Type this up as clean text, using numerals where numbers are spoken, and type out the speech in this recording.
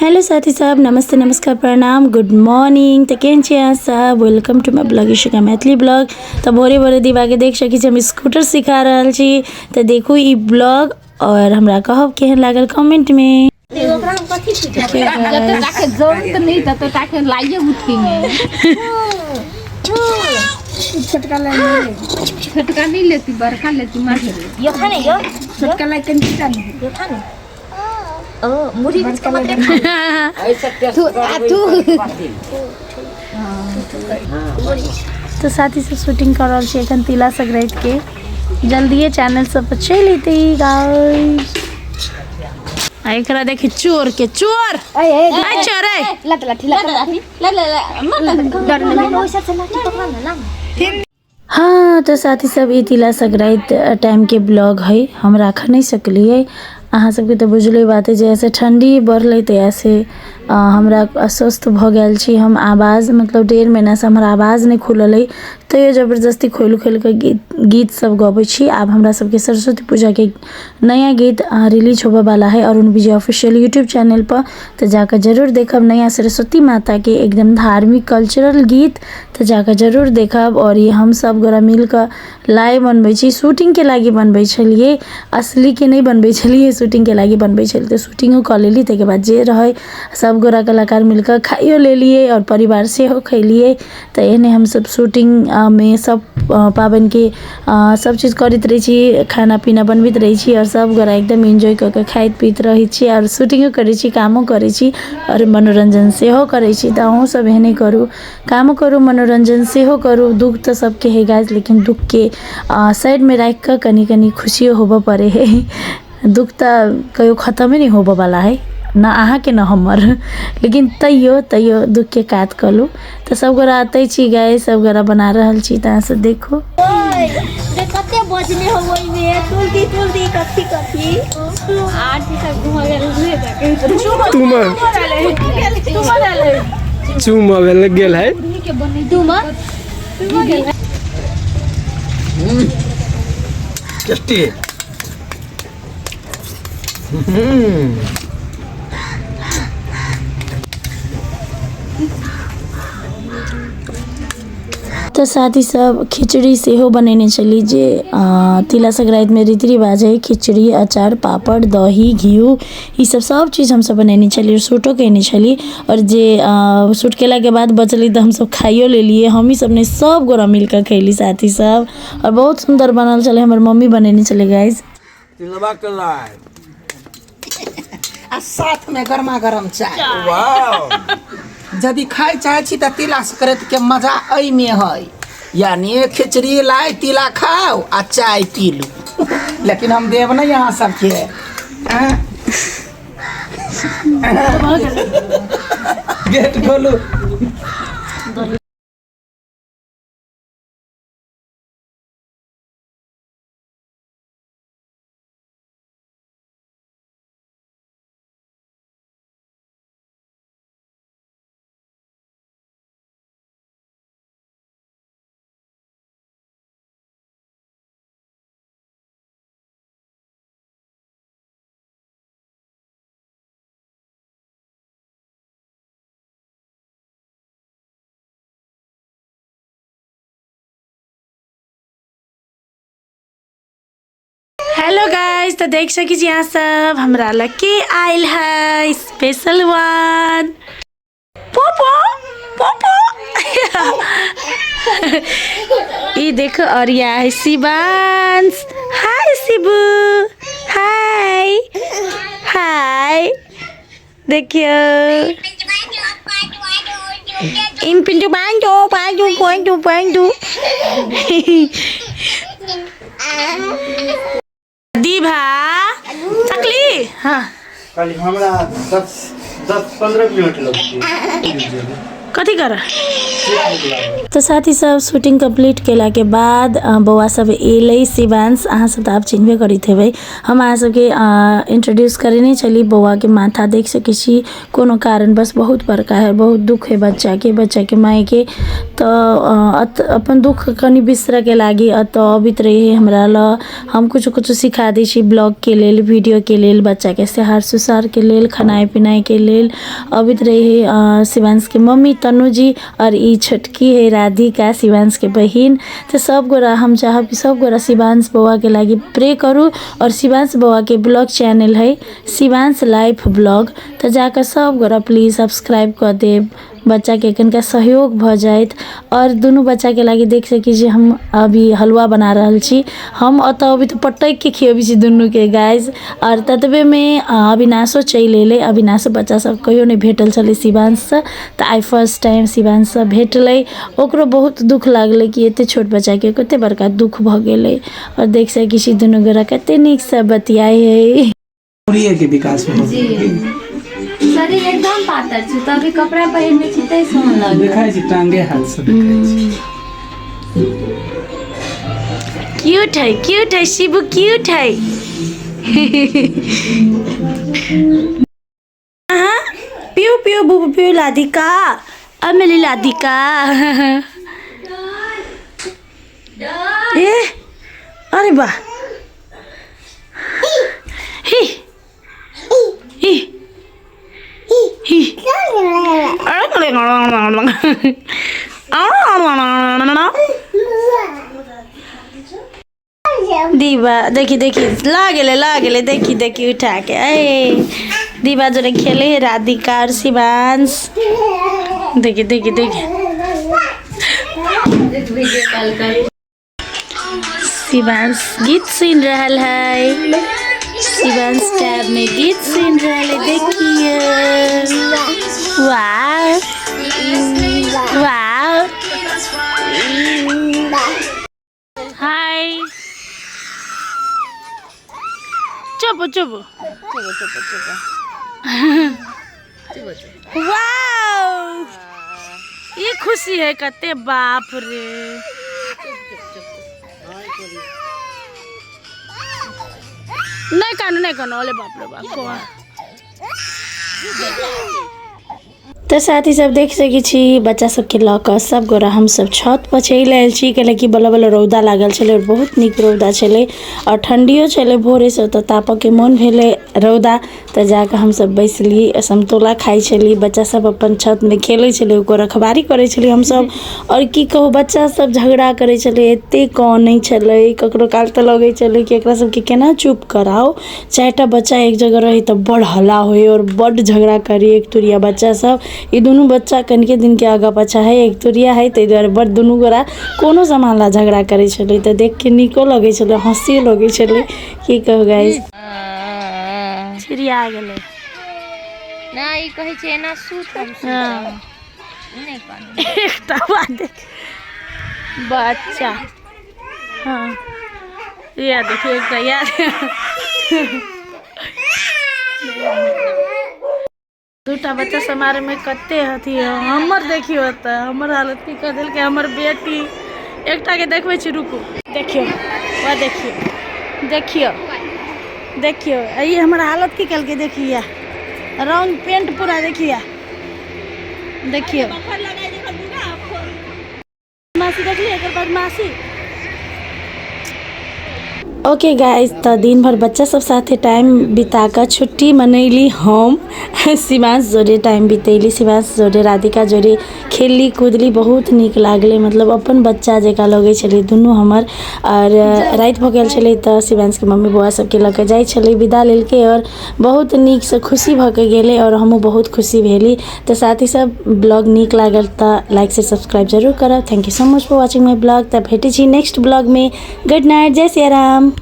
Hello साथी साहब, नमस्ते, नमस्कार, प्रणाम, गुड मॉर्निंग। तऽ केहन छी अहाँ सब? Welcome to my blog Ishika Maithili blog. तऽ भोरे भोरे दीवाके देख सकै छी, हम स्कूटर सिखा रहल छी। तऽ देखू ई ब्लॉग और हमरा कहब केहन लागल कमेंटमे। जते ताके जरूरत नहीं तते ताके लाइए उठेंगे। छोटका लाई नहीं। छोटका नहीं लेती, बड़का लेती मार। यो खाने यो। छोटका लाई कनि नहीं। यो खाने ओ मुरी बिचको मात्रै खाने। तू आ तू। तऽ साथी सब, शूटिंग कर रहल छी एखन तिला संक्रांति के। जल्दिए चैनल सब पर चलि एतै गाइस। आ एकरा देखी, चोर के चोर, आ चोर ऐ। लत लाठी लत लाठी ल ल ल मत डर नहीं। ओइसा से लाठी पकड़ न ला। हाँ, तऽ साथी सब, ई तिला संक्रांति टाइमके ब्लॉग है, हम राख नहि सकलियै। अहाँ सबके तऽ बुझले बात है, जैसे ठण्डी बढ़लै तहियासँ हमरा अस्वस्थ भऽ गेल छी हम। आवाज मतलब 1.5 महीनासँ हमर आवाज नहि खुलल अइ, तैयो जबरदस्ती खोलि खोलि कऽ गीत गीत सब गबै छी। आब हमरा सबके सरस्वती पूजाके नया गीत रिलीज होबऽवला है अरुण विजय ऑफिशियल यूट्यूब चैनलपर, तऽ जाकऽ जरूर देखब। नया सरस्वती माताके एकदम धार्मिक कल्चरल गीत, तऽ जाकऽ जरूर देखब। आओर ई हम सब गोरा मिलकऽ लाइ बनबै छी। शूटिंगके लागि बनबै छलियै, असलीके नहि बनबै छलियै, शूटिंगके लागि बनबै छलियै। तऽ शूटिंगो कऽ लेली, ताहिके बाद जे रहै सब गोरा कलाकार मिलकऽ खाइयो लेलियै आओर परिवार सेहो खयलियै। तऽ एहने हमसब शूटिंगमे सब पाबनिके सब चीज करैत रहै छी, खाना पीना बनबैत रहै छी आओर सब गोरा एकदम एन्जॉय कऽ कऽ खाइत पीत रहै छी आओर शूटिंगो करै छी, कामो करै छी आओर मनोरञ्जन सेहो करै छी। तऽ अहूँ सब एहने करू, कामो करू, मनोरञ्जन सेहो करू। दुःख तऽ सबके हइ गाइस, लेकिन दुःखके साइडमे राखिकऽ कनि कनि खुशियो होबऽ पड़ै हइ। दुःख तऽ कहियो खतमे नहि होबऽवला हइ, ने अहाँके ने हमर, लेकिन तैयो तैयो दुःखके कात कऽ लू। तऽ सब गोरा अतै छी गाइस, सब गोरा बना रहल छी, तऽ अहाँ सब देखू। रे, कते बजने हो ओइमे तुलती तुलती कथी कथी। आठ सब घुमा गेल रे। तुम चूम लग गेल है। तुम। टेस्टी। तऽ साथी सब, खिचड़ी सेहो बनेने छली, जे तिला संक्रान्तिमे रीति रिवाज हइ। खिचड़ी, अचार, पापड़, दही, घिउ, ई सब सब चीज हमसब बनेने छली आओर शूटो कयने छली। आओर जे शूट केलाके बाद बचलै, तऽ हमसब खाइयो लेलियै। हमही सब नहि, सब गोरा मिलकऽ खयली साथी सब, आओर बहुत सुन्दर बनल छलै। हमर मम्मी बनेने छलै गाइस। तिलवा के लाइ। आ साथ में गर्मा गर्म चाय। वाह। यदि खाय चाहे छी तऽ तिला संक्रांति के मजा एहिमे है, यानी खिचड़ी लाइ तिला खाओ आ चाय पी लू। लेकिन हम देब नहीं अहाँ सबके। आँ? गेट खोलू। हेलो गाइस, तऽ देख सकै छी अहाँ सब, हमरा लग के आयल है स्पेशल वन, पोपो पोपो। ई देखो, और यह है शिवांश। हाय शिबू, हाय हाय। देखियो इन पिंटू बांधो बांधो बांधो बांधो। दीभा तकली, हाँ। खाली हमरा 10 10 15 मिनट लगतै। कथी कर? तऽ साथी सब शूटिंग कम्प्लीट केलाके बाद बौआ सब एलै। शिवांश अहाँ सब तऽ आब चिन्हबे करैत हेबै, हम अहाँ सबके इंट्रोड्यूस करेने छली। बौआके माथा देख सकै छी, कोनो कारणवश बहुत बड़का है, बहुत दुख है बच्चाके, बच्चाके मायके। तऽ अपन दुख कनि बिसरऽके लागि एतऽ अबैत रही हमरा लग। हम कुछो कुछो सिखा दै छी ब्लॉगके लेल, वीडियोके लेल, बच्चाके सेहार सुसारके लेल, खेनाइ पिनाइके लेल अबैत रही शिवांशके मम्मी तनुजी। और ई छोटकी है राधिका, शिवांशके बहिन। तऽ सब गोरा हम चाहब कि सब गोरा शिवांश बौआके लागि प्रे करू। और शिवांश बौआके ब्लॉग चैनल है शिवांश लाइफ ब्लॉग, तऽ जाकऽ सब गोरा प्लीज सब्सक्राइब कऽ देब, बच्चाके कनिका सहयोग भऽ जाइत। और दुनू बच्चाके लागि देख सकी छी हम अभी हलुआ बना रहल छी। हम ओतऽ अभी तऽ पटकिके खियबै छी दुनूके गाइज। और ततबेमे अविनाशो चलि एलै। अविनाशो बच्चा सब कहियो नहि भेटल छलै शिवांशसँ, तऽ आइ फर्स्ट टाइम शिवांशसँ भेटलै। ओकरो बहुत दुख लागलै कि एते छोट बच्चाके कते बड़का दुख भऽ गेलै। और देख सकै छी दुनू गोरा कते नीकसँ बतियाइ है। के विकास हो शरीर एकदम पातर छै, तो अभी कपड़ा पहिरने छी तै सोहन लगै देखाइ छै, टांगे हाथ से देखाइ छै। क्यूट है, क्यूट है शिबू, क्यूट है। हाँ पियो पियो बुबू पियो लादिका, अब मिली लादिका। ए अरे वाह, ही ही ही। दीवा देखी देखी ला गेलै, ला गेलै, देखी देखी उठा के। ए दीवा जोरे खेले है राधिका और शिवांश। देखी देखी देखी शिवांश गीत सुन रहल है। शिवांश टैब में गीत सुन रहल है, देखिए। वाह वाह, हाय, चुप चुप चुप चुप। वाह, ये खुशी है कते, बाप रे। नहीं कानू नहीं कानू, अरे बाप रे बाप। तऽ साथी सब देख सकै छी बच्चा सबके लऽ कऽ सब गोरा हमसब छत पर चलि आयल छी, कैलाकि बल्ल बल्ल रौदा लागल छलै और बहुत नीक रौदा छलै और ठण्डियो छलै भोरेसँ, तऽ तापऽके मोन भेलै रौदा, तऽ जाकऽ हमसब बैसली, समतोला खाइ छली। बच्चा सब अपन छतमे खेलै छलै, ओकर रखबारी करै छली हमसब। आओर की कहू, बच्चा सब झगड़ा करै छलै, एते कानै छलै, ककरो काल तऽ लगै छलै कि एकरा सबके केना चुप कराउ। चारिटा बच्चा एक जगह रहै तऽ बड़ हल्ला होइ आओर बड्ड झगड़ा करी एक तुरिया बच्चा सब। ई दुनू बच्चा कनिके दिनके आगाँ पाछाँ हइ, एक तुरिया हइ, ताहि दुआरे बड्ड दुनू गोरा कोनो सामान ला झगड़ा करै छलै, तऽ देखके नीको लगै छलै, हँसियो लगै छलै। की कहू गाइस, छिड़िया गेलै। नहि ई कहै छै एना सुत, हम सुतब। हँ। नहि कानू। एकटा बात देख बच्चा, हाँ या देखिए एकटा यार दूटा बच्चा समारे में कते अथी है। हमर देखियो तऽ हमर हालत की कऽ देलकै हमर बेटी। एकटा के देखबै छी, रुकू, देखियो वह देखियो देखियो देखियो ई हमर हालत की केलकै, देखिए रंग पेंट पूरा, देखिए देखियो। मासी देखली एकर बाद मासी। ओके गाइस, तऽ दिन भर बच्चा सब साथे टाइम बिता कऽ छुट्टी मनैली। हम शिवांश जोड़े टाइम बितैली, शिवांश जोड़े राधिका जोड़े खेलली कूदली, बहुत नीक लागलै, मतलब अपन बच्चा जकाँ लगै छलै दुनू हमर। आओर राति भऽ गेल छलै तऽ शिवांशके मम्मी बौआ सबके लऽ कऽ जाइ छलै, विदा लेलकै आओर बहुत नीकसँ खुशी भऽ कऽ गेलै आओर हमहूँ बहुत खुशी भेली। तऽ साथी सब ब्लॉग नीक लागल तऽ लाइक से सब्सक्राइब जरूर करब। Thank you so much for watching my blog. तऽ भेटै छी नेक्स्ट ब्लॉगमे। गुड नाइट, जय सियाराम।